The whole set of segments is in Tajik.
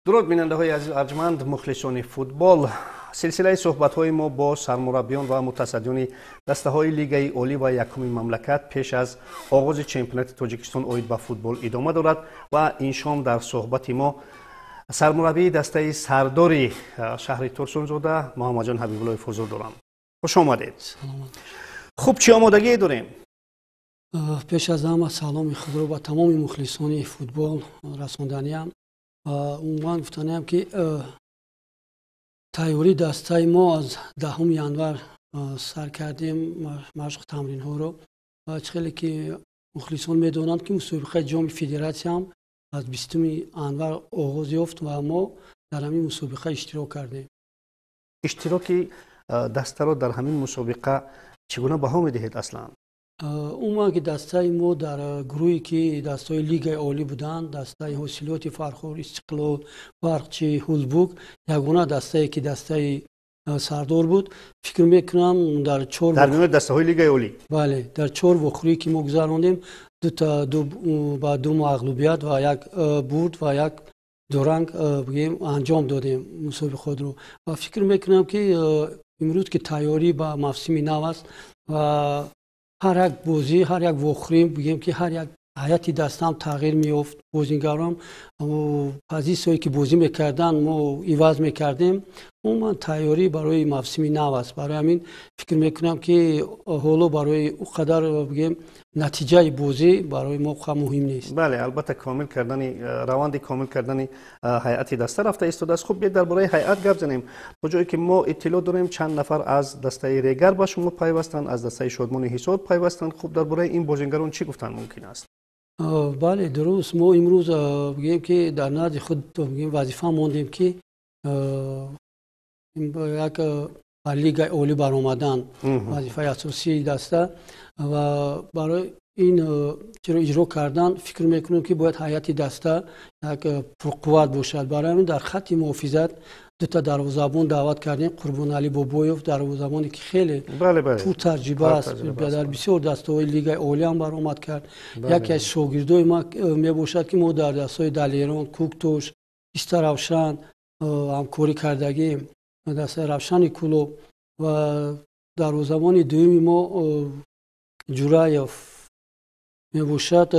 Дуруд, бинандаҳои азиз, арҷманд, мухлисони футбол. Силсилаи суҳбатҳои мо бо сармураббиён ва мутасаддиёни дастаҳои Лигаи олӣ ва якуми мамлакат пеш аз оғози чемпионати Тоҷикистон оид ба футбол идома дорад ва ин шом дар суҳбати мо сармураббии дастаи Сардори шаҳри Турсунзода Муҳаммадҷон Ҳабибуллоев ҳузур дорам. Хуш омадед. Хуб, чӣ омодагие дорем? Пеш аз ҳама саломи худро ба тамоми мухлисони футбол расонданиям. Умуман гуфтаниям, ки тайёрии дастаи мо аз 10 январ сар кардем машқу тамринҳоро. Ва чӣ хеле ки мухлисон медонанд, ки мусобиқаи Ҷоми Федератсияам аз 20 январ оғоз ёфт ва мо дар ҳамин мусобиқа иштирок кардем. Иштироки дастаро дар ҳамин мусобиқа чӣ гуна баҳо медиҳед аслан? Умуман, ки дастаи мо дар гурӯҳе ки дастаҳои Лигаи олӣ буданд, дастаи Ҳосилоти Фархор, Истиқлол, Барқчи, Ҳулбук, ягона дастае ки дастаи Сардор буд, фикр мекунам, дар чор Дар миёни дастаҳои Лигаи олӣ. Бале, дар чор вохӯрие ки мо гузарондем, дута ба ду мағлубият ва як бурд ва як дуранг, бигем, анҷом додем мусобиқотро. Ва фикр мекунам, ки имрӯз ки тайёрӣ ба мавсими нав аст ва ҳар як бозӣ, ҳар як вохӯрӣ, бигем, ки ҳар як ҳайати дастаам тағйир меёфт, бозингарон позитсияе ки бозӣ мекарданд, мо иваз мекардем. Умуман тайёрӣ барои мавсими нав аст. Барои ҳамин фикр мекунам, ки ҳоло барои ӯ қадар, бигем, натиҷаи бозӣ барои мо муҳим нест. Бале, албатта, комил кардани раванди комил кардани ҳайати даста рафта истодааст. Хуб, биед, дар бораи ҳайат гап занем. То ҷое ки мо иттилоъ дорем, чанд нафар аз дастаи Регар ба шумо пайвастанд, аз дастаи Шодмони Ҳисор пайвастанд. Хуб, дар бораи ин бозингарон чӣ гуфтан мумкин аст? Бале, дуруст. Мо имрӯз, бигем, ки дар назди худ, бигем, вазифа мондем, ки як ба Лигаи олӣ баромадан вазифаи асосии даста. Ва барои ин чиро иҷро кардан, фикр мекунем, ки бояд ҳайати даста як пурқувват бошад. Барои ҳамин дар хатти муҳофизат дута дарвозабон даъват кардем: Қурбоналӣ Бобоев, дарвозабоне ки хеле пуртаҷриба аст, дар бисёр дастаҳои Лигаи олиам баромад кард, яке аз шогирдои ма мебошад, ки мо дар дастаҳои Далерон, Кӯктош, Истаравшан ҳамкорӣ кардагим, дастаи Равшани Кӯлоб. Ва дарвозабони дуюми мо Ҷураев мебошад,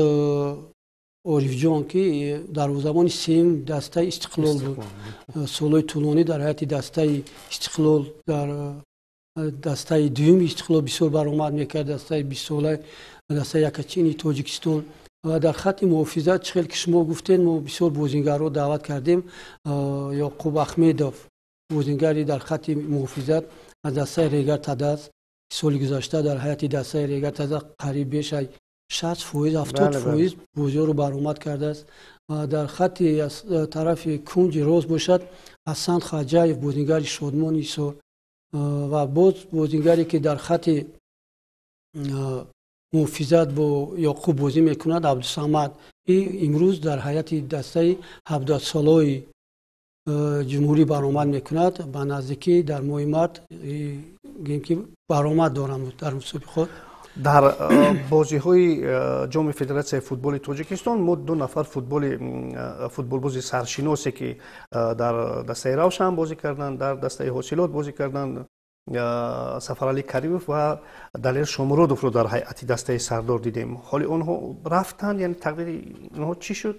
Орифҷон, ки дарвозабони сеюм дастаи Истиқлол буд, солҳои тӯлонӣ дар ҳайати дастаи Истиқлол, дар дастаи дуюми Истиқлол бисёр баромад мекард, дастаи 20-сола, дастаи якачини Тоҷикистон. Ва дар хатти муҳофизат, чӣ хел ки шумо гуфтед, мо бисёр бозингарро даъват кардем. Ёқуб Ахмедов, бозингари дар хатти муҳофизат аз дастаи Регар Тадаз, соли гузашта дар ҳайати дастаи Регар Тадаз қариб беш аз 60%, 70% бозиҳоро баромад кардааст. Ва дар хатти тарафи кунҷи рост бошад, Ҳасан Хаҷаев, бозингари Шодмони Ҳисор. Ва боз бозингаре ки дар хатти муҳофизат бо Ёқуб бозӣ мекунад, Абдусамад, имрӯз дар ҳайати дастаи 17-солаҳои ҷумҳурӣ баромад мекунад. Ба наздикӣ дар моҳи март, гӯем, ки баромад доранд дар мусобиқот. Дар бозиҳои Ҷоми Федератсияи футболи Тоҷикистон мо ду нафар футболбози саршиносе, ки дар дастаи Равшан бозӣ карданд, дар дастаи Ҳосилот бозӣ карданд, Сафаралӣ Каримов ва Далер Шомуродовро дар ҳайати дастаи Сардор дидем. Ҳоли онҳо рафтанд, яъне тақдири онҳо чӣ шуд?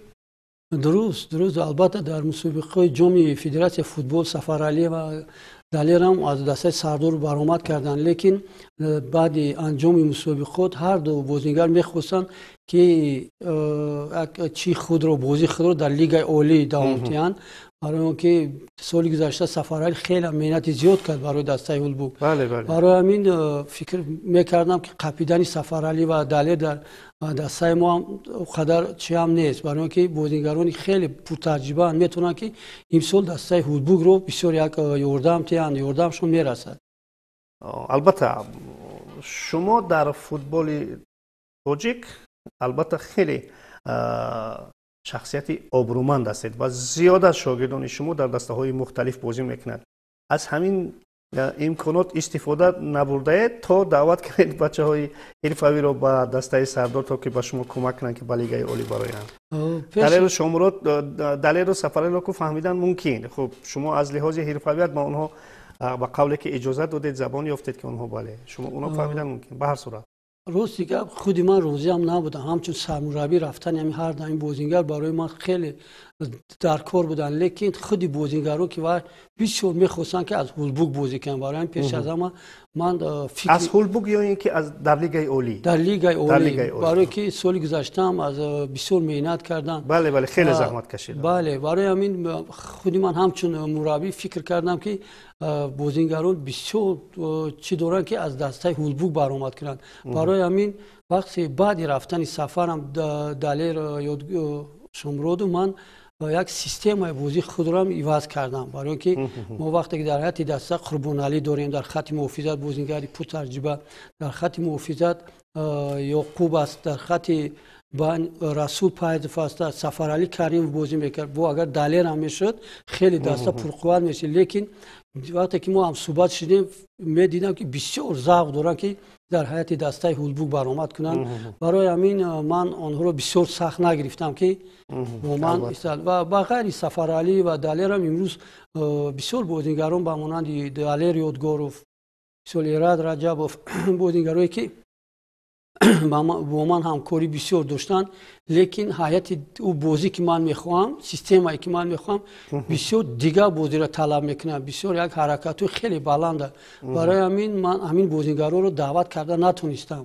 Дуруст, албатта, дар мусобиқаҳои Ҷоми Федератсияи футбол Сафаралӣ ва Далерам аз дастаи Сардор баромад карданд, лекин баъди анҷоми мусобиқот ҳарду бозингар мехостанд, ки чи худро, бозии худро дар Лигаи олӣ давом диҳанд, барои он ки соли гузашта Сафаралӣ хеле меҳнати зиёд кард барои дастаи Ҳулбук. Барои ҳамин фикр мекардам, ки қапидани Сафаралӣ ва Далер дар дастаи мо ҳам қадар чиам нест, барои он ки бозингарони хеле пуртаҷрибаанд, метавонанд, ки имсол дастаи Ҳулбукро бисёр як ёрдам диҳанд, ёрдамшон мерасад. Албатта, шумо дар футболи тоҷик, албатта, хеле шахсияти обрӯманд ҳастед ва зиёд аз шогирдони шумо дар дастаҳои мухталиф бозӣ мекунанд. Аз ҳамин имконот истифода набурдаед, то даъват кунед бачаҳои ҳирфавиро ба дастаи Сардор, то ки ба шумо кӯмак кунанд, ки ба Лигаи Олӣ бароянд? Далеру Шомурод, Далеру Сафаралиро ку фаҳмидан мумкин. Хуб, шумо аз лиҳози ҳирфавият ба онҳо ба қавле ки иҷозат додед, забон ёфтед, ки онҳо, бале, шумо онҳо фаҳмидан мумкин. Ба ҳар сурат, рости гап, худи ман розиам набудам. Ҳамчун сармураббӣ рафтани ҳамин ҳар даҳ бозингар барои ман хеле дар кор буданд, лекин худи бозингаро ки вай бисёр мехостанд, ки аз Ҳулбук бозӣ кунанд. Барои ҳамин пеш аз ҳама ман аз Ҳулбук ё ин ки дар Лигаи Олӣ? Дар Лигаи Олӣ, барое ки соли гузаштаам аз бисёр меҳнат карданд. Бале, хеле заҳмат кашиданд. Бале, барои ҳамин худи ман ҳамчун мураббӣ фикр кардам, ки бозингарон бисёр чӣ доранд, ки аз дастаи Ҳулбук баромад кунанд. Барои ҳамин вақте баъди рафтани Сафарам, Далер Шомроду, ман як системаи бозии худроам иваз кардам, барои он ки мо вақте ки дар ҳайати даста Қурбоналӣ дорем, дар хати муҳофизат бозингари пуртаҷриба, дар хати муҳофизат Ёқуб аст, дар хати Расул Пайзов аст, Сафаралӣ Каримов бозӣ мекард, бо агар Далер ҳам мешуд, хеле даста пурқувват мешуд. Лекин вақте ки мо ҳамсӯҳбат шудем, медидам, ки бисёр завқ доранд, ки дар ҳайати дастаи Ҳулбук баромад кунанд. Барои ҳамин ман онҳоро бисёр сахт нагирифтам, ки бо ман ва ба ғайри Сафаралӣ ва Далерам имрӯз бисёр бозингарон ба монанди Далер Ёдгоров, мисол Эрад Раҷабов, бозингарое ки бо ман ҳамкорӣ бисёр доштанд, лекин ҳайати ӯ бозӣ ки ман мехоҳам, системае ки ман мехоҳам, бисёр дигар бозиро талаб мекунад, бисёр як ҳаракатҳои хеле баланда. Барои ҳамин ман ҳамин бозингароро даъват карда натонистам.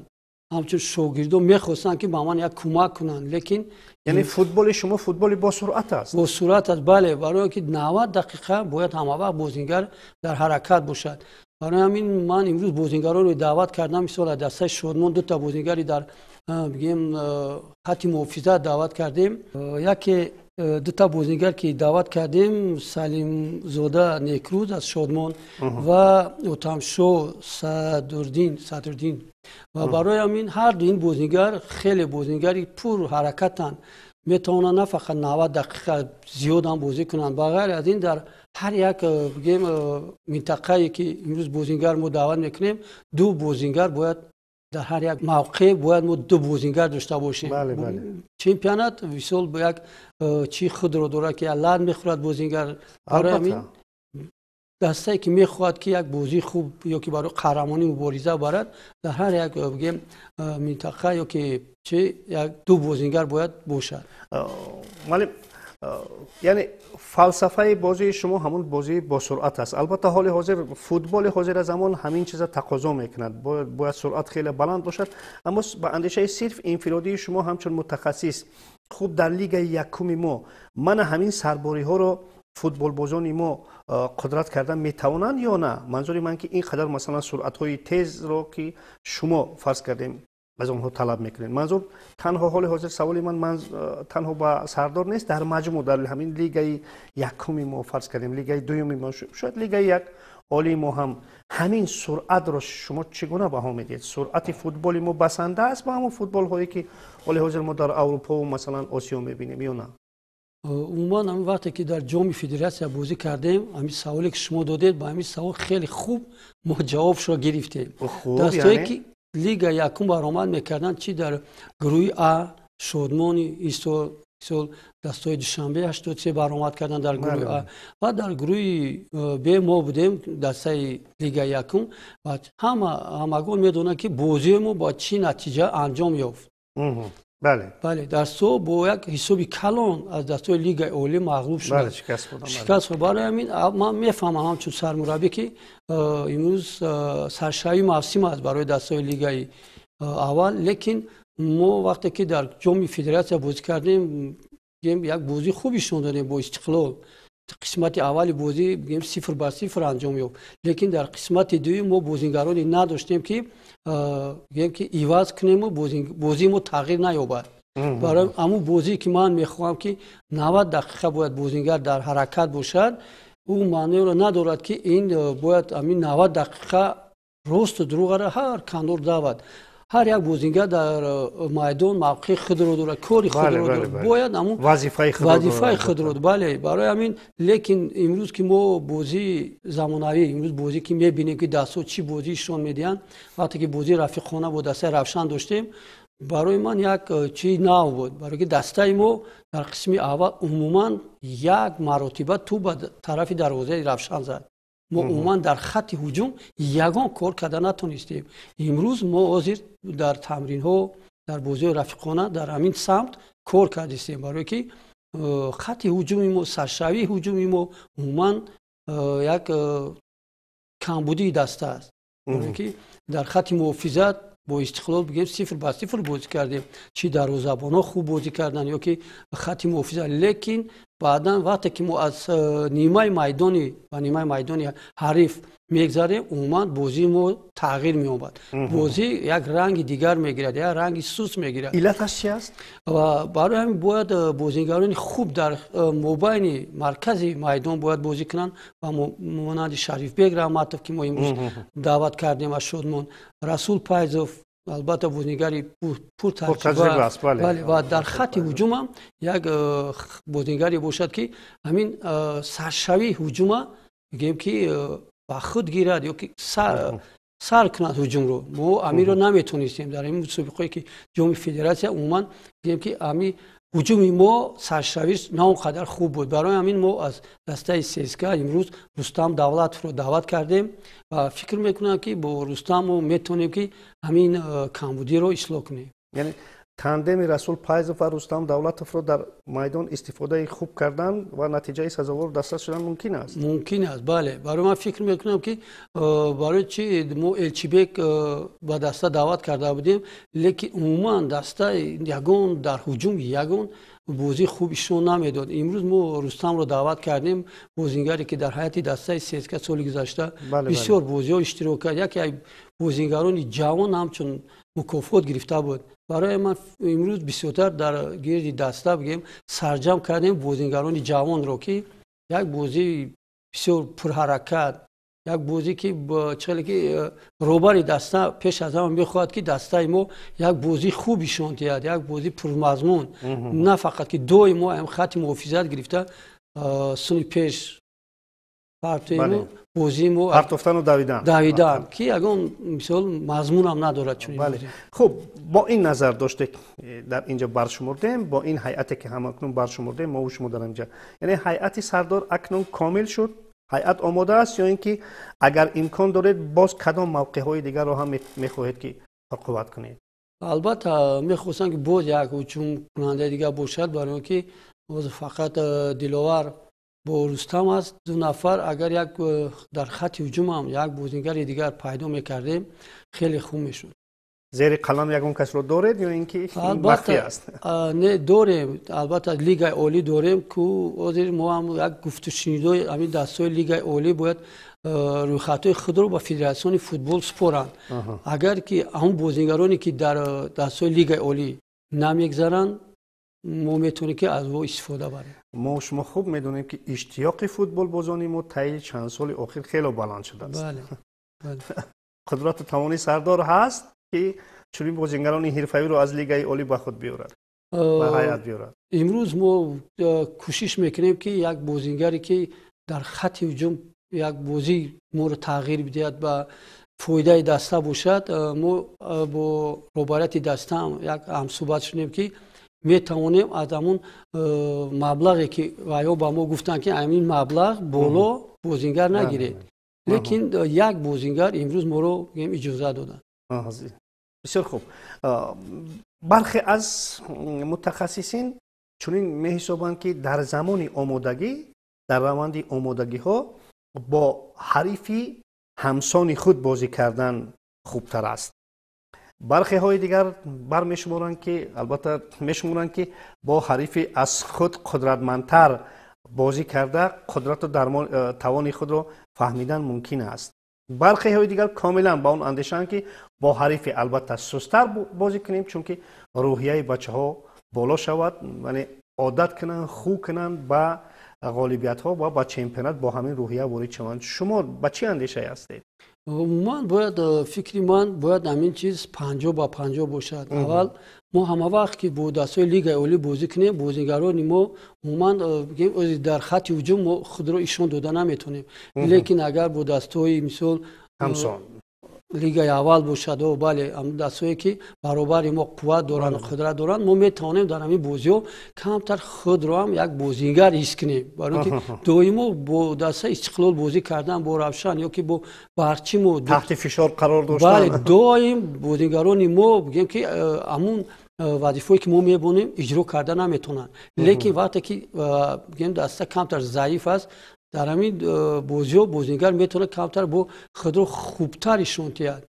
Ҳамчун шогирдо мехостанд, ки ба ман як кӯмак кунанд, лекин Яъне футболи шумо футболи босуръат аст? Босуръат аст, бале, барои он ки 90 дақиқа бояд ҳамавақт бозингар дар ҳаракат бошад. Барои ҳамин ман имрӯз бозингаронро даъват кардам. Мисол, аз дастаи Шодмон дута бозингари дар, бигем, хати муҳофизат даъват кардем. Яке, дута бозингар ки даъват кардем, Салимзода Некрӯз аз Шодмон ва Отамшо Садруддин. Ва барои ҳамин ҳарду ин бозингар хеле бозингари пурҳаракатанд, метавонанд на фақат 90 дақиқа, зиёд ҳам бозӣ кунанд. Ба ғайр аз ин, дар ҳар як, бигем, минтақае ки имрӯз бозингар мо даъват мекунем, ду бозингар бояд, дар ҳар як мавқеъ бояд мо ду бозингар дошта бошем. Чемпионат мисол як чӣ худро дорад, ки лат мехӯрад бозингар. Барои ҳамин дастае ки мехоҳад, ки як бозии хуб ё ки барои қаҳрамонӣ мубориза барад, дар ҳар як, бигем, минтақа ё ки чи як ду бозингар бояд бошад. Муаллим, яъне фалсафаи бозии шумо ҳамон бозии босуръат аст. Албатта, ҳоли ҳозир футболи ҳозира замон ҳамин чиза тақозо мекунад, бояд суръат хеле баланд бошад. Аммо ба андешаи сирф инфиродии шумо ҳамчун мутахассис, хуб, дар Лигаи якуми мо мана ҳамин сарбориҳоро футболбозони мо қудрат кардан метавонанд ё на? Манзури ман ки ин қадар, масалан, суръатҳои тезро, ки шумо, фарз кардем, аз онҳо талаб мекунед. Манзур танҳо ҳоли ҳозир саволи ман танҳо ба Сардор нест, дар маҷмӯъ дар ҳамин Лигаи якуми мо, фарз кардем, лигаи дуюми мо, шояд лигаи як олии мо ҳам ҳамин суръатро шумо чӣ гуна баҳо медиҳед? Суръати футболи мо басанда аст ба ҳамон футболҳое, ки ҳоли ҳозир мо дар Аврупову, масалан, Осиё мебинем, ё на? Умуман, ҳамин вақте ки дар Ҷоми Федератсия бозӣ кардем, ҳамин саволе ки шумо додед, ба ҳамин савол хеле хуб мо ҷавобшро гирифтем. Дастое ки Лига якум баромад мекарданд, чи дар гурӯҳи А Шодмони исол, дастҳои Душанбе 83 баромад карданд дар гурӯҳи А, ва дар гурӯҳи Б мо будем, дастаи Лига якум, ва ҳама ҳамагон медонанд, ки бозии мо бо чӣ натиҷа анҷом ёфт. Бале, дастҳо бо як ҳисоби калон аз дастҳои Лигаи Олӣ мағлуб шуданд, шикаст. Барои ҳамин ман мефаҳмам ҳамчун сармураббӣ, ки имрӯз саршавии мавсим аст барои дастҳои лигаи аввал, лекин мо вақте ки дар Ҷоми Федератсия бозӣ кардем, як бозии хуб нишон додем бо Истиқлол. Қисмати аввали бозӣ, бигем, 0-0 анҷом ёфт, лекин дар қисмати дуюм мо бозингароне надоштем, ки, бигем, ки иваз кунему бозии мо тағйир наёбад. Барои ҳамун бозие ки ман мехоҳам, ки 90 дақиқа бояд бозингар дар ҳаракат бошад, ӯ маъноеро надорад, ки ин бояд ҳамин 90 дақиқа росту дурӯғара ҳар канор давад. Ҳар як бозингар дар майдон мавқеи худро дорад, кори худро дорад, бояд ҳамун вазифаи худро. Бале, барои ҳамин. Лекин имрӯз ки мо бозии замонавӣ, имрӯз бозӣ ки мебинем, ки дастҳо чӣ бозӣ ишон медиҳанд, вақте ки бозии рафиқона бо дастаи Равшан доштем, барои ман як чизи нав буд, барои ки дастаи мо дар қисми аввал умуман як маротиба тӯб ба тарафи дарвозаи Равшан зад. Мо умуман дар хатти ҳуҷум ягон кор карда натонистем. Имрӯз мо ҳозир дар тамринҳо, дар бозиҳои рафиқона дар ҳамин самт кор кардистем, барое ки хатти ҳуҷуми мо, саршавии ҳуҷуми мо умуман як камбудии даста аст, барое ки дар хатти муҳофизат бо Истиқлол, бигем, 0-0 бозӣ кардем. Чӣ дарвозабонҳо хуб бозӣ карданд ё ки хатти муҳофизат, лекин баъдан вақте ки мо аз нимаи майдони ба нимаи майдони ҳариф мегзарем, умуман бозии мо тағйир меёбад, бозӣ як ранги дигар мегирад, як ранги сус мегирад. Иллаташ чи аст? Ва барои ҳамин бояд бозигарони хуб дар мобайни маркази майдон бояд бозӣ кунанд ва монанди Шарифбек Раҳматов, ки мо имрӯз даъват кардем аз Шодмон, Расул Пайзов, албатта, бозигари пуртаҷриба, ва дар хатти ҳуҷумам як бозигаре бошад, ки ҳамин саршавии ҳуҷума, бигем, ки ба худ гирад ё ки сар кунад ҳуҷумро. Мо аминро наметонистем дар ин мусобиқое, ки Ҷоми Федератсия, умуман, бигем, ки ами ҳуҷуми мо саршавиш на он қадар хуб буд. Барои ҳамин мо аз дастаи ЦСКА имрӯз Рустам Давлатовро даъват кардем ва фикр мекунам, ки бо Рустам мо метавонем, ки ҳамин камбудиро ислоҳ кунем. Яъне тандеми Расул Пайзов ва Рустам Давлатовро дар майдон истифодаи хуб кардан ва натиҷаи сазовор дастрас шудан мумкин аст? Мумкин аст, бале. Барои ман фикр мекунам, ки барои чи мо Элчибек ба даста даъват карда будем, лекин умуман даста ягон дар ҳуҷум ягон бозии хуб ишон намедод. Имрӯз мо Рустамро даъват кардем, бозингаре, ки дар ҳайати дастаи ЦСКА соли гузашта бисёр бозиҳо иштирок кард, яке аз бозингарони ҷавон ҳамчун мукофот гирифта буд. Барои ман имрӯз бисёртар дар гирди даста, бигем, сарҷам кардем бозингарони ҷавонро, ки як бозии бисёр пурҳаракат, як бозӣ, ки чӣ ки роҳбари даста пеш аз ҳама мехоҳад, ки дастаи мо як бозии хуб ишон диҳад, як бозии пурмазмун, на фақат ки доимо хатти муҳофизат гирифта суни пеш партоему, бозии мо партофтану давидан. Давидан, ки ягон мисол мазмунам надорад чунин. Хуб, бо ин назар доште дар инҷа баршумурдем, бо ин ҳайате, ки ҳамакнун баршумурдем мо шумо дар инҷа, яъне ҳайати сардор акнун комил шуд, ҳайат омода аст ё ин ки агар имкон доред, боз кадом мавқеъҳои дигарро ҳам мехоҳед, ки пурқувват кунед? Албатта, мехостам, ки боз як ҳуҷумкунандаи дигар бошад, барои он ки боз фақат Диловар бо Рустам аст, ду нафар. Агар як дар хатти ҳуҷумам як бозингари дигар пайдо мекардем, хеле хуб мешуд. Зери қалам ягон касро доред ё ин ки махфӣ аст? Не, дорем, албатта, Лигаи олӣ дорем ку ҳозир мо ҳам як гуфтушунидои ҳамин дастҳои Лигаи олӣ бояд рӯйхатҳои худро ба Федератсиони футбол супоранд. Агар ки ҳамон бозингароне, ки дар дастҳои Лигаи олӣ намегзаранд, мо метавонем, ки аз о истифода барем. Мо шумо хуб медонем, ки иштиёқи футболбозони мо таи чанд соли охир хело баланд шудааст. Қудрату тавони сардор ҳаст, ки чунин бозингарони ҳирфавиро аз Лигаи олӣ ба худ биёрад, ба ҳайат биёрад? Имрӯз мо кӯшиш мекунем, ки як бозингаре, ки дар хатти ҳуҷум як бозӣ моро тағйир бидиҳад, ба фоидаи даста бошад. Мо бо роҳбарияти даста як ҳамсӯҳбат шудем, ки метавонем аз ҳамун маблағе, ки вайҳо ба мо гуфтанд, ки ҳамин маблағ боло бозингар нагиред, лекин як бозингар имрӯз моро иҷоза доданд. Бисёр хуб. Бархе аз мутахассисин чунин меҳисобанд, ки дар замони омодагӣ, дар раванди омодагиҳо бо ҳарифи ҳамсони худ бозӣ кардан хубтар аст. Бархеҳои дигар бармешуморанд, ки албатта мешуморанд, ки бо ҳарифи аз худ қудратмандтар бозӣ карда, қудрату тавони худро фаҳмидан мумкин аст. Бархеҳои дигар комилан ба он андешаанд, ки бо ҳарифи албатта сустар бозӣ кунем, чунки рӯҳияи бачаҳо боло шавад, яъне одат кунанд, хӯ кунанд ба ғолибиятҳо ва ба чемпионат бо ҳамин рӯҳия ворид шаванд. Шумо ба чӣ андешае ҳастед? Умуман бояд, фикри ман, бояд ҳамин чиз 50 ба 50 бошад. Аввал мо ҳама вақт ки бо дастҳои Лигаи олӣ бозӣ кунем, бозигарони мо умуман дар хатти ҳуҷум мо худро ишон дода наметавонем, лекин агар бо дастҳои, мисол, ҳамсон лигаи аввал бошад, бале, дастҳое ки баробари мо қувват доранд, қудрат доранд, мо метавонем дар ҳамин бозиҳо камтар худро ҳам як бозингар ҳис кунем, барои ки доимо бо дастаи Истиқлол бозӣ кардан, бо Равшан ё ки бо Барчимо таҳти фишор қарор доштан. Бале, доим бозингарони мо, бигем ки, ҳамун вазифое ки мо мебонем, иҷро карда наметавонанд. Лекин вақте ки, бигем, даста камтар заиф аст, дар ҳамин бозиҳо бозингар метавонад камтар бо худро хубтар ишон диҳад.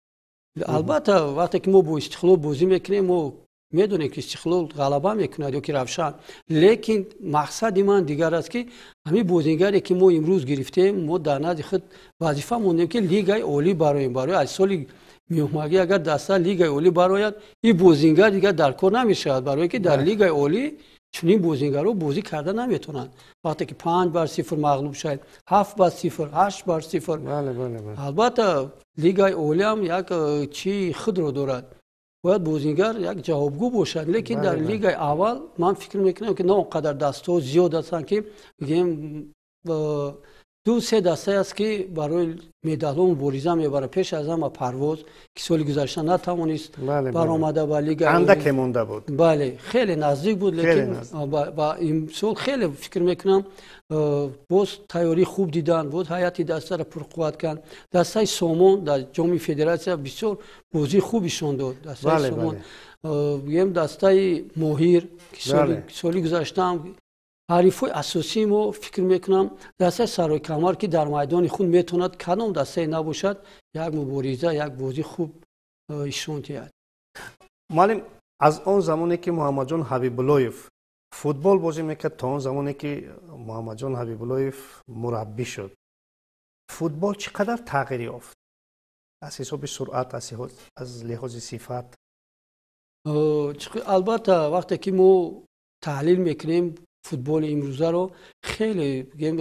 Албатта, вақте ки мо бо Истиқлол бозӣ мекунем, мо медонем, ки Истиқлол ғалаба мекунад ё ки Равшан, лекин мақсади ман дигар аст, ки ҳамин бозингаре ки мо имрӯз гирифтем, мо дар назди худ вазифа мондем, ки Лигаи олӣ бароем. Барои аз соли меомагӣ агар даста Лигаи олӣ барояд, ин бозингар дигар дар кор намешавад, барое ки дар Лигаи олӣ чунин бозингарҳо бозӣ карда наметавонанд. Вақте ки 5-0 мағлуб шавед, 7-0, 8-0, албатта, Лигаи олиам як чии худро дорад, бояд бозингар як ҷавобгӯ бошад. Лекин дар лигаи аввал ман фикр мекунам, ки на он қадар дастҳо зиёд ҳастанд, ки бигем, ду се дастае аст, ки барои медалҳо мубориза мебарад. Пеш аз ҳама Парвоз, ки соли гузашта натавонист баромада ба лига. Андаке монда буд. Бале, хеле наздик буд, лекин ба имсол хеле, фикр мекунам, боз тайёрӣ хуб диданд, боз ҳайати дастаро пурқувват кард. Дастаи Сомон дар Ҷоми Федератсия бисёр бозии хуб ишон дод. Дастаи Сомон, бигем, дастаи Моҳир, ки соли гузаштаам ҳарифҳои асосии мо, фикр мекунам, дастаи Сарои Камар, ки дар майдони худ метавонад кадом дастае набошад, як мубориза, як бозии хуб ишон диҳад. Муаллим, аз он замоне ки Муҳаммадҷон Ҳабибуллоев футбол бозӣ мекард, то он замоне ки Муҳаммадҷон Ҳабибуллоев мураббӣ шуд, футбол чӣ қадар тағйир ёфт аз ҳисоби суръат, аз лиҳози сифат? Албатта, вақте ки мо таҳлил мекунем футболи имрӯзаро, хеле, бигем,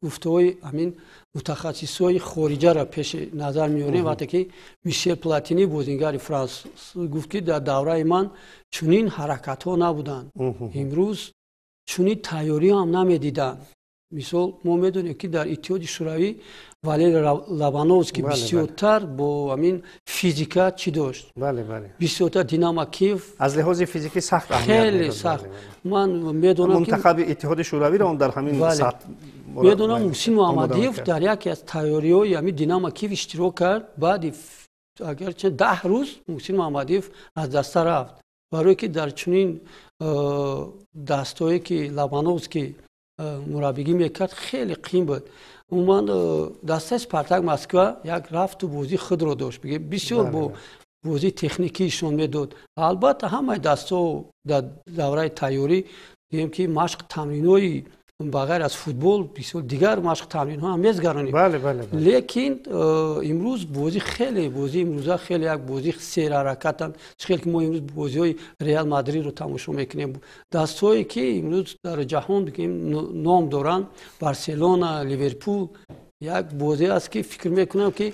гуфтаҳои ҳамин мутахассисҳои хориҷаро пеши назар меорем. Вақте ки Мишел Платини, бозингари Франс, гуфт, ки дар давраи ман чунин ҳаракатҳо набуданд, имрӯз чунин тайёриҳам намедиданд. Мисол, мо медонем, ки дар Иттиҳоди Шӯравӣ Валерий Лобановский бисёртар бо ҳамин физика чӣ дошт, бисёртар Динамо Киев. Аз лиҳози физикӣ сахт. Хеле сахт. Ман медонам. Мунтахаби Иттиҳоди Шӯравиро он дар ҳамин сатҳ. Медонам, Муҳсин Муҳаммадиев дар яке аз тайёриҳои ҳамин Динамо Киев иштирок кард. Баъди агарчи 10 рӯз Муҳсин Муҳаммадиев аз даста рафт, барое ки дар чунин дастҳое ки Лобановский мураббигӣ мекард, хеле қин буд. Умуман, дастаи Спартак Москва як рафту бозии худро дошт, бисёр бо бозии техникӣ ишон медод. Албатта, ҳамаи дастҳо дар давраи тайёрӣ, гӯем ки, машқ тамринҳои ба ғайр аз футбол бисёр дигар машқ тамринҳо ҳам мезгаронем, лекин имрӯз бозӣ хеле, бозии имрӯза хеле як бозии серҳаракатанд. Чӣ хел ки мо имрӯз бозиҳои Реал Мадридро тамошо мекунем, дастҳое ки имрӯз дар ҷаҳон ном доранд, Барселона, Ливерпул, як бозӣ аст, ки фикр мекунам, ки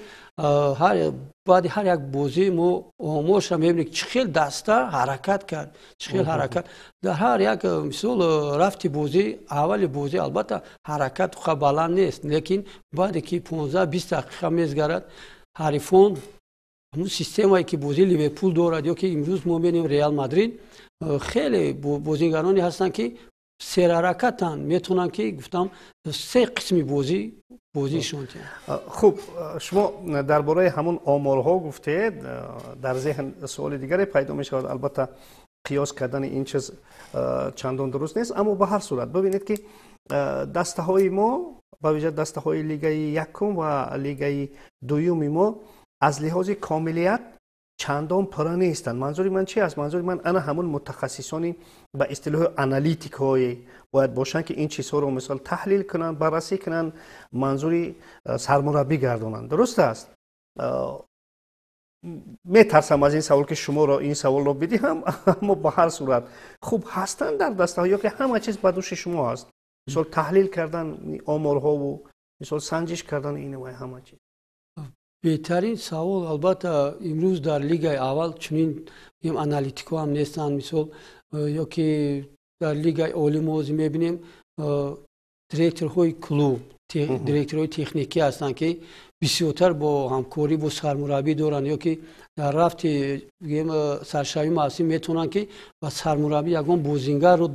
баъди ҳар як бозӣ мо оморша мебинем, чӣ хел даста ҳаракат кард, чӣ хел ҳаракат дар ҳар як, мисол, рафти бозӣ. Аввали бозӣ, албатта, ҳаракат баланд нест, лекин баъде ки 15-20 дақиқа мезгарад, ҳарифон ҳамун системае ки бозии Ливерпул дорад ё ки имрӯз мо мебинем Реал Мадрид, хеле бозигароне ҳастанд, ки серҳаракатанд, метавонанд, ки гуфтам, се қисми бозӣ бозиишон. Хуб, шумо дар бораи ҳамун оморҳо гуфтед, дар зеҳн суоли дигаре пайдо мешавад. Албатта, қиёс кардани ин чиз чандон дуруст нест, аммо ба ҳар сурат бибинед, ки дастаҳои мо, ба вижа дастаҳои лигаи якум ва лигаи дуюми мо, аз лиҳози комилият чандон пурра нестанд. Манзури ман чи аст? Манзури ман ана ҳамун мутахассисони, ба истилоҳи аналитикҳое бояд бошанд, ки ин чизҳоро, мисол, таҳлил кунанд, баррасӣ кунанд, манзури сармураббӣ гардонанд. Дуруст аст? Метарсам аз ин савол, ки шуморо ин саволро бидиҳам, аммо ба ҳар сурат, хуб, ҳастанд дар дастаҳо ё ки ҳама чиз ба дӯши шумо аст, мисол, таҳлил кардан оморҳову, мисол, санҷиш кардан ин ва ҳама чиз? Беҳтарин савол. Албатта, имрӯз дар лигаи аввал чунин аналитикҳо ҳам нестанд. Мисол, ё ки дар лигаи олӣ мо ҳозир мебинем, директорҳои клуб, директорҳои техникӣ ҳастанд, ки бисёртар бо ҳамкорӣ бо сармураббӣ доранд, ё ки дар рафти саршавии мавсим метавонанд, ки ба сармураббӣ ягон бозингарро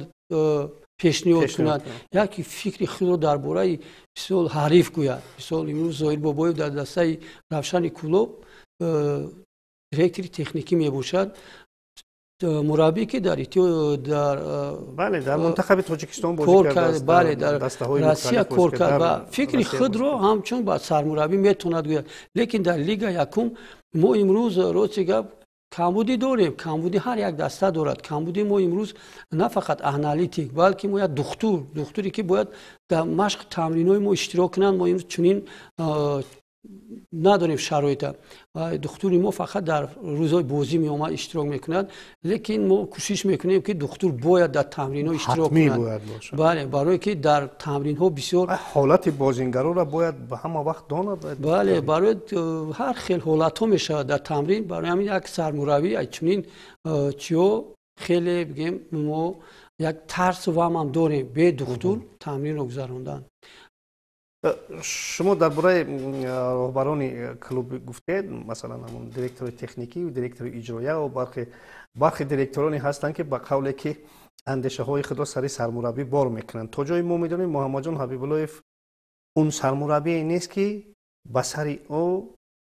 пешниҳод кунад, яке фикри худро дар бораи, мисол, ҳариф гӯяд. Мисол, имрӯз Зоҳир Бобоев дар дастаи Равшани Кӯлоб директори техникӣ мебошад. Мураббӣ, ки дар дар Бале, дар мунтахаби Тоҷикистон бозӣ кардааст. Бале, дар Россия кор кард ва фикри худро ҳамчун ба сармураббӣ метавонад гӯяд. Лекин дар лига якум мо имрӯз, рости гап, камбудӣ дорем. Камбудӣ ҳар як даста дорад. Камбуди мо имрӯз на фақат аналитик, балки мо як духтур, духтуре, ки бояд дар машқ тамринҳои мо иштирок кунанд. Мо имрӯз чунин надорем шароита. Духтури мо фақат дар рӯзҳои бозӣ меомад, иштирок мекунад. Лекин мо кӯшиш мекунем, ки духтур бояд дар тамринҳо иштирок кунад. Бале, барое ки дар тамринҳо бисёр Ҳолати бозингароро бояд ба ҳама вақт донад. Бале, барои ҳар хел ҳолатҳо мешавад дар тамрин. Барои ҳамин як сармураббӣ чунин чиё хеле, бигем, мо як тарсу ваҳмам дорем бе духтур тамринро гузарондан. Шумо дар бораи роҳбарони клуб гуфтед, масалан, ҳамон директори техникӣ, директори иҷроия ва бархе директороне ҳастанд, ки ба қавле ки андешаҳои худро сари сармураббӣ бор мекунанд. То ҷое мо медонем, Муҳаммадҷон Ҳабибуллоев он сармураббие нест, ки ба сари ӯ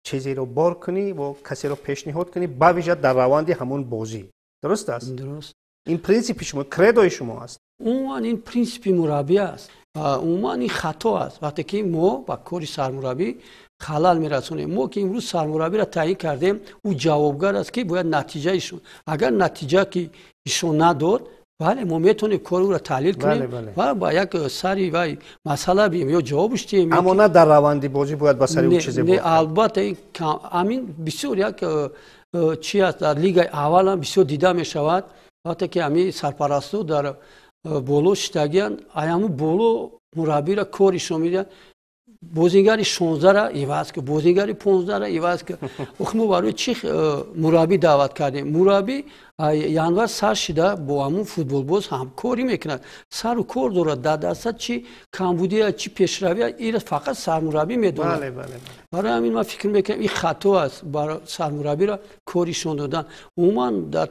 чизеро бор кунӣ ва касеро пешниҳод кунӣ, бавижа дар раванди ҳамон бозӣ. Дуруст аст? Дуруст. Ин принсипи шумо, кредои шумо аст? Умуман, ин принсипи мураббӣ аст. Умуман, ин хато аст, вақте ки мо ба кори сармураббӣ халал мерасонем. Мо ки имрӯз сармураббиро таъйин кардем, ӯ ҷавобгар аст, ки бояд натиҷаишон, агар натиҷа ки ишон надод, бале, мо метавонем кори ӯро таҳлил кунем ва ба як сари вай масъала бием ё ҷавобш диҳем. Аммо на дар раванди бозӣ бояд ба сари ӯ чизе бор. Албатта, ҳамин бисёр як чи аст, дар лигаи аввалам бисёр дида мешавад, вақте ки ҳамин сарпарастҳо дар боло шитагиянд, аяму боло мураббиро коришон медиҳанд: бозингари 16-ра иваз кун, бозингари 15-ра иваз кун. Охи, мо барои чӣ мураббӣ даъват кардем? Мураббӣ январ сар шида бо ҳамун футболбоз ҳамкорӣ мекунад, сару кор дорад. Дар даста чӣ камбудия, чӣ пешравия, ира фақат сармураббӣ медонад. Барои ҳамин ман фикр мекунам, ин хато аст, сармураббиро коришон додан. Умуман, дар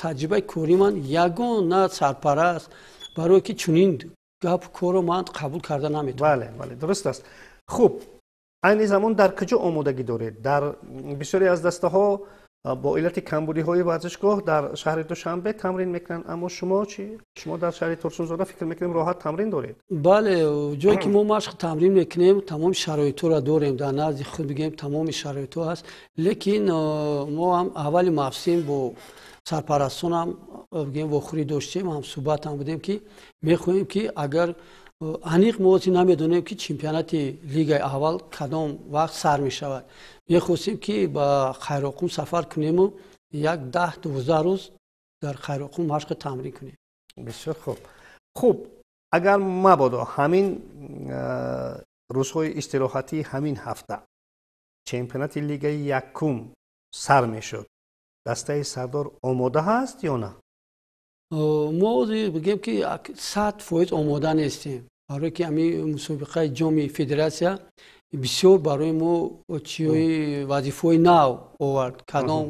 таҷрибаи кори ман ягон на сарпараст, барое ки чунин гап корро ман қабул карда наметавонам. Бале, дуруст аст. Хуб, айни замон дар куҷо омодагӣ доред? Дар бисёре аз дастаҳо бо иллати камбудиҳои варзишгоҳ дар шаҳри Душанбе тамрин мекунанд, аммо шумо чӣ? Шумо дар шаҳри Турсунзода, фикр мекунем, роҳат тамрин доред. Бале, ҷое ки мо машқ тамрин мекунем, тамоми шароитҳоро дорем дар назди худ, бигем, тамоми шароитҳо ҳаст. Лекин мо ҳам аввали мавсим бо сарпарастонам, бигем, вохӯрӣ доштем, ҳам суҳбатам будем, ки мехоҳем, ки агар аниқ мо ози намедонем, ки чемпионати лигаи аввал кадом вақт сар мешавад, мехостем, ки ба Хайроқум сафар кунему як 10-12 рӯз дар Хайроқум машқи тамрин кунем. Бисёр хуб. Хуб, агар мабодо ҳамин рӯзҳои истироҳатии ҳамин ҳафта чемпионати лигаи якум сар мешуд, дастаи Сардор омода ҳаст ё на? Мо ҳозир, бигем, ки 100% омода нестем, барое ки ҳамин мусобиқаи Ҷоми Федератсия бисёр барои мо чиҳои вазифаҳои нав овард. Кадом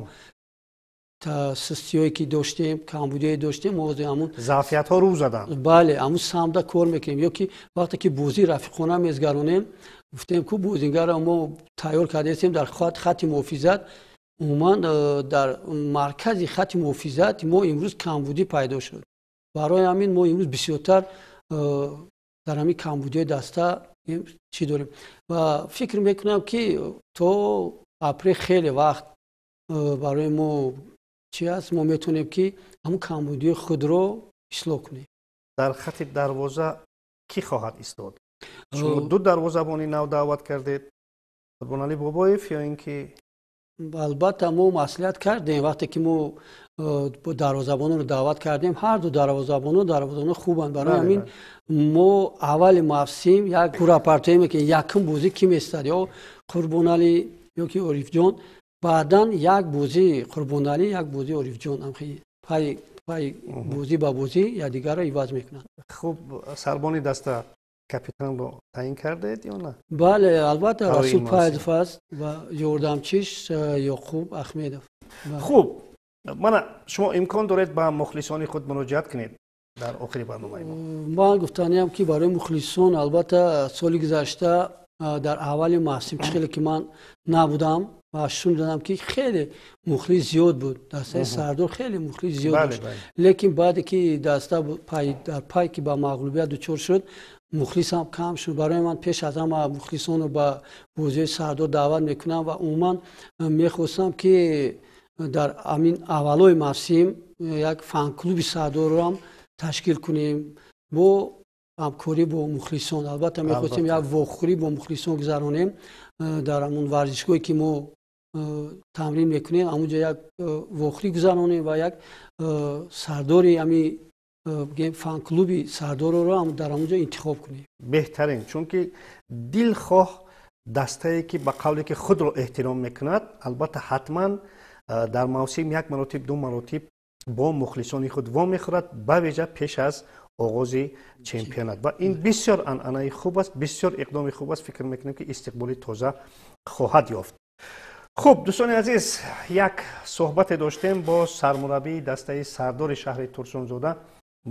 сустиҳое ки доштем, камбудиҳое доштем, мо ҳозир ҳамун Заъфиятҳо рӯ заданд. Бале, ҳамун самта кор мекунем. Ё ки вақте ки бозии рафиқона мезгаронем, гуфтем, ку бозингарро мо тайёр кардаистем дар хатти муҳофизат. Умуман, дар маркази хатти муҳофизат мо имрӯз камбудӣ пайдо шуд. Барои ҳамин мо имрӯз бисёртар дар ҳамин камбудиҳои даста чӣ дорем ва фикр мекунам, ки то апрел хеле вақт барои мо чи аст, мо метавонем, ки ҳамун камбудиҳои худро ислоҳ кунем. Дар хатти дарвоза кӣ хоҳад истод? Шумо ду дарвозабони нав даъват кардед, Қурбоналӣ Бобоев ё ин ки Албатта, мо маслиҳат кардем. Вақте ки мо дарвозабононро даъват кардем, ҳарду дарвозабонон дарвозабоно хубанд. Барои ҳамин мо аввали мавсим як курапартоем, ки якум бозӣ кӣ местад, ё Қурбоналӣ. Ё ки Орифҷон, баъдан як бозӣ Қурбоналӣ, як бозӣ Орифҷон, пай пай бозӣ ба бозӣ якдигарро иваз мекунанд. Хуб, сарбони даста, капитанро таъин кардед ё на? Бале, албатта, Расул Файзов аст ва ёрдамчиш Ёқуб Ахмедов. Хуб, мана шумо имкон доред ба мухлисони худ муроҷиат кунед дар охири барномаи мо. Ман гуфтаниям, ки барои мухлисон, албатта, соли гузашта дар аввали мавсим чӣ хеле ки ман набудам ва шунидам, ки хеле мухлис зиёд буд дастаи Сардор, хеле мухлис зиёд дошт, лекин баъде ки даста дар пай ки ба мағлубият дучор шуд, мухлис ҳам кам шуд. Барои ман пеш аз ҳама мухлисонро ба бозиҳои Сардор даъват мекунам ва умуман мехостам, ки дар ҳамин аввалои мавсим як фан-клуби Сардорро ҳам ташкил кунем бо ҳамкорӣ бо мухлисон. Албатта, мехостем як вохӯрӣ бо мухлисон гузаронем дар ҳамон варзишгоҳе, ки мо тамрин мекунем, ҳамунҷо як вохӯрӣ гузаронем ва як сардори ҳами фан-клуби Сардорро дар ҳамунҷо интихоб кунем. Беҳтарин, чунки дилхоҳ дастае, ки ба қавле ки худро эҳтиром мекунад, албатта, ҳатман дар мавсим як маротиб, ду маротиб бо мухлисони худ вомехӯрад, бавижа пеш аз оғози чемпионат. Ва ин бисёр анъанаи хуб аст, бисёр иқдоми хуб аст. Фикр мекунем, ки истиқболи тоза хоҳад ёфт. Хуб, дӯстони азиз, як суҳбате доштем бо сармураббии дастаи Сардори шаҳри Турсунзода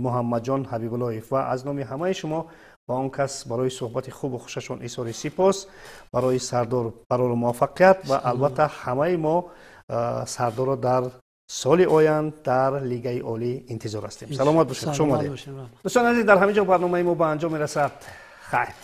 Муҳаммадҷон Ҳабибуллоев ва аз номи ҳамаи шумо ба он кас барои суҳбати хубу хушашон изҳори сипос, барои Сардор барору муваффақият ва албатта, ҳамаи мо Сардорро дар соли оянд дар Лигаи Олӣ интизор ҳастем. Саломат бошед, хуш омадед. Дӯстони азиз, дар ҳамин ҷо барномаи мо ба анҷом мерасад. Хайр.